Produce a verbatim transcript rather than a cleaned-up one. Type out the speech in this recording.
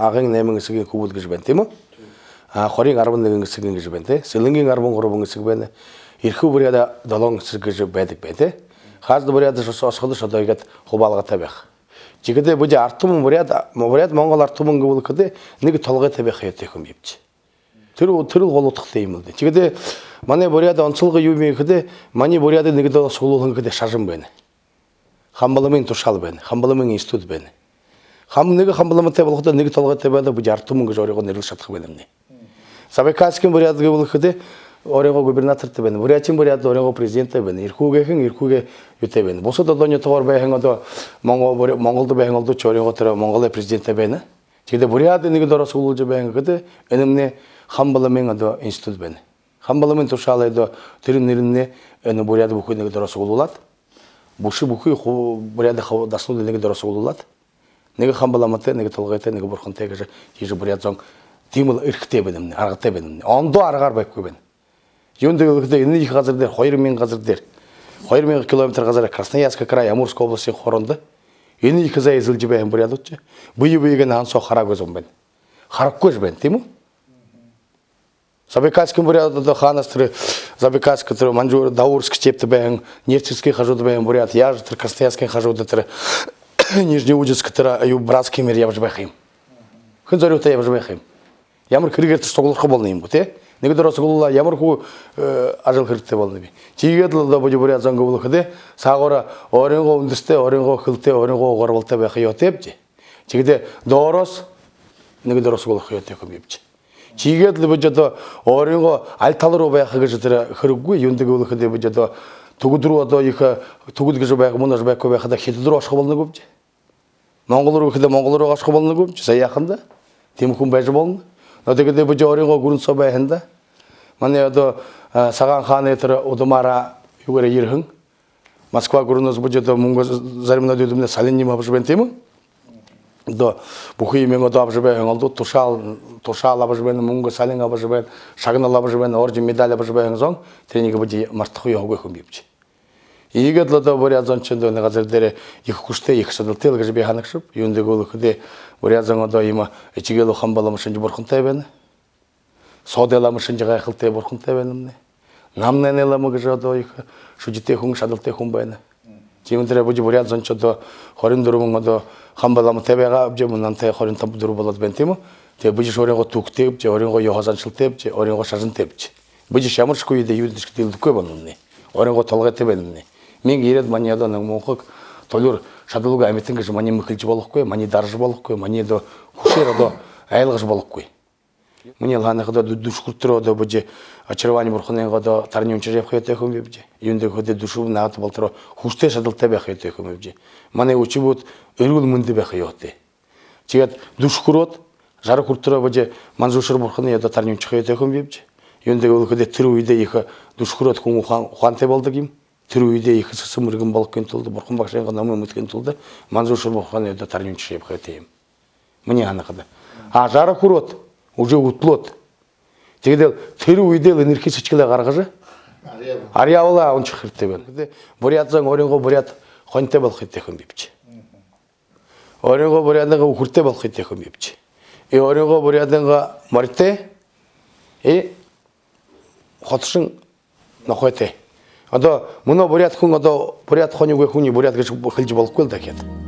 Агын найман эсэгын хүбүүд гэжэ байна, тиимэ гү? А, Хориин арбан нэгэн эсэгын гэжэ байна, тээ. Сэлэнгын арбан гурбан эсэг байна. Эрхүү буряадай долоон эсэг гэжэ байдаг байна, тээ. Хаазада буряадшье ошоходошье одоо иигээд хубаалгатай байха. Тиихэдээ бидэ ард түмэн буряад, буряад-монгол ард түмэн гэбэл гэхэдэ нэгэ толгойтой байха ёһотой хүн бибди. Тэрэ, тэрэл гол удхатай юм лэ даа. Тиихэдээ манай буряадай онсолго юум гэхэдэ, манай буряадые нэгэ доро суглуулһан гэхэдэ шажан байна. Хамба ламын тушаал байна, Хамба ламын институт байна. Хам-, нэгэ Хамба ламатай болоходоо, нэгэ толгойтой байхадаа бидэ ард түмэн гэжэ өөрыгөө нэрлэжэ шадаха байнабди. Забайкальскын буряад гэбэл гэхэдэ, өөрынгөө губернатортай байна. Буряадшье буряад өөрынгөө президенттэй байна. Эрхүүгэй хэн, Эрхүүгэй юутэй байна. Бусад одоо нютагуур байһан одоо Монгол, буря-, Монголдо байһан ородшье өөрынгөө тэрэ Монголой президенттэй байна. Тиихэдээ буряадые нэгэ доро суглуулжа байһан гэхэдэ, энэмнай Хамба ламын одоо институт байна. Хамба ламын тушаалай одоо тэрэ нэрэмнай энэ буряад бүхы нэгэ доро суглуулаад, бүшэ бүхы ху-, буряад ху-, дасануудые нэгэ доро суглуулаад, нэгэ Хамба ламатай, нэгэ толгойтой, нэгэ бурхантай гэжэ, тиижэ буряад зон тиимэл эрхэтэй байнабди, аргатай байнабди. Ондоо аргаар байхагүй байна. Юундэб гэхэдэ, энэ ехэ газар дээрэ, хоёр мянга газар дээрэ, хоёр мянга километр газар, Красноярский край, Амурской областиин хоорондо энэ ехэ зай эзэлжэ байһан буряадууд шье бэе бэеыгөө наһан соо хараагүй зон байна. Харахагүйшье байна, тиимэ гү? Забайкальскын буряад одоо хаанашье тэрэ, Забайкальскын тэрэ, Маньчжур, Даурскын степьтэ байһан, Нерчинскын хажууда байһан буряад, яажа тэрэ Красноярскын хажууда тэрэ, Нижнеудинск тэрэ, юу, Братск мэр ябажа байха юм. Хэн зорюутай ябажа байха юм. Ямар хэрэгээр тэрэшни суглараха болоно юм гү, тээ? Нэгэ доро суглуулаад, ямар хуу, э, ажал хэрэгтэй болоно бэ. Тиигээд лэ одоо бидэ буряад зон гэбэл гэхэдэ, саагаараа өөрынгөө үндэстэй, өөрынгөө хэлэтэй, өөрынгөө уг гурбалтай байха ёһотойбди. Тиихэдээ доороһоо нэгэ доро суглараха ёһотой хүн бибди. Тиигээд лэ бидэ одоо өөрынгөө аль тала руу байха гэжэ тэрэ хэрэггүй. Юундэб гэбэл гэхэдэ, бидэ одоо Түбэд руу одоо ехэ, Түбэд гэжэ байха, мүнөө ошожо байхагүй байхадаа, Хитад руу ошохо болоно гүбди. Монгол руу гэхэдэ, Монгол руу ошохо болоно гүбди. Зай яахандаа, тиимэ хүн байжа болоно. Но тиихэдээ бидэ өөрынгөө гүрэн соо байхандаа, манай одоо, а, Сагаан хаанай тэрэ удамаараа юугээрээ ерэһэн, Москва гүрэнһөө бидэ одоо мүнгэ, зариманай дүүдэдэмнай салин юумэ абажа байна, тиимэ гү? Одоо бүхы юумэ одоо абажа байһан ородууд, тушаал, тушаал абажа байна, мүнгэ салин абажа байна, шагнал абажа байна, орден, медаль абажа байһан зон, тэрэниие бидэ мартахагүй, ёһогүй хүн бибди. Иигээд лэ одоо буряад зон шье энэ газар дээрэ ехэ хүсэтэй, ехэ шадалтай лэ гэжэ би һанагшаб. Юундэб гэбэл гэхэдэ, буряад зон одоо иимэ Эжыгээ лэ Хамба лама шэнги бурхантай байна. Соодай лама шэнги гайхалтай бурхантай байнамнай. Намнайнай лама гэжэ одоо ехэ шүдитэй хүн, шадалтай хүн байна. Тиимэ тэрэ бидэ буряад зон шье одоо хорин дүрбэн одоо Хамба ламатай байгаабди, мүнөө намтай хорин дүрбэн болоод байна, тиимэ гү? Тээ, бидэ шье өөрынгөө түүхэтэйбди, өөрынгөө ёһо заншалтайбди, өөрынгөө шажантайбди. Бидэ шье ямаршье үедэ юундэшье дэлдэхэгүй болонобди. Өөрынгөө толгойтой байнабди. Мэнэ ерээд, манай одоо нэгэ муухай тулюур шадалгүй амитан гэжэ маниие мэхэлжэ болохогүй, маниие даража болохогүй, маниие одоо хүсөөр одоо айлгажа болохогүй. Минии һанахада, дү-, дүшэ хүрэтэрөө одоо бидэ очарваани бурханайнгаа одоо тарни уншажа ябаха ёһотой хүн бибди. Юундэб гэхэдэ, дүшэ наһата болотороо хүсэтэй, шадалтай байха ёһотой хүн бибди. Манай үхибүүд эрүүл мэндэ байха ёһотой. Тиигээд дүшэ хүрөөд, жара хүрэтэрөө бидэ Манзушар бурханай одоо тарни уншаха ёһотой хүн бибди. Юундэб гэхэдэ, тэрэ үедэ ехэ дүшэ хүрөөд, хүн ухаан-, ухаантай болодог юм. Тэрэ үедэ ехэ сэсэн мэргэн болохын тула, бурхан багшынгаа номые мэдэхын тула Манзушар бурханай одоо тарни уншажа ябаха ёһотой юм. Минии һанахада. А жара хүрөөд, уже үтэлөөд, тиигээд лэ тэрэ үедэ лэ энэрхы сэдьхэлээ гаргажа, арьяабал уншаха хэрэгтэй байна. Тиигээд буряад зон өөрынгөө буряад хонидой болохо ёһотой хүн бибди. Өөрынгөө буряадайнгаа үхэртэй болохо ёһотой хүн бибди. И өөрынгөө буряадайнгаа моритой, и хотошон нохойтой. Одоо мүнөө буряад хүн, одоо буряад хони үгы хүниие буряад гэжэ хэлэжэ болохогүй лэ даа гээд.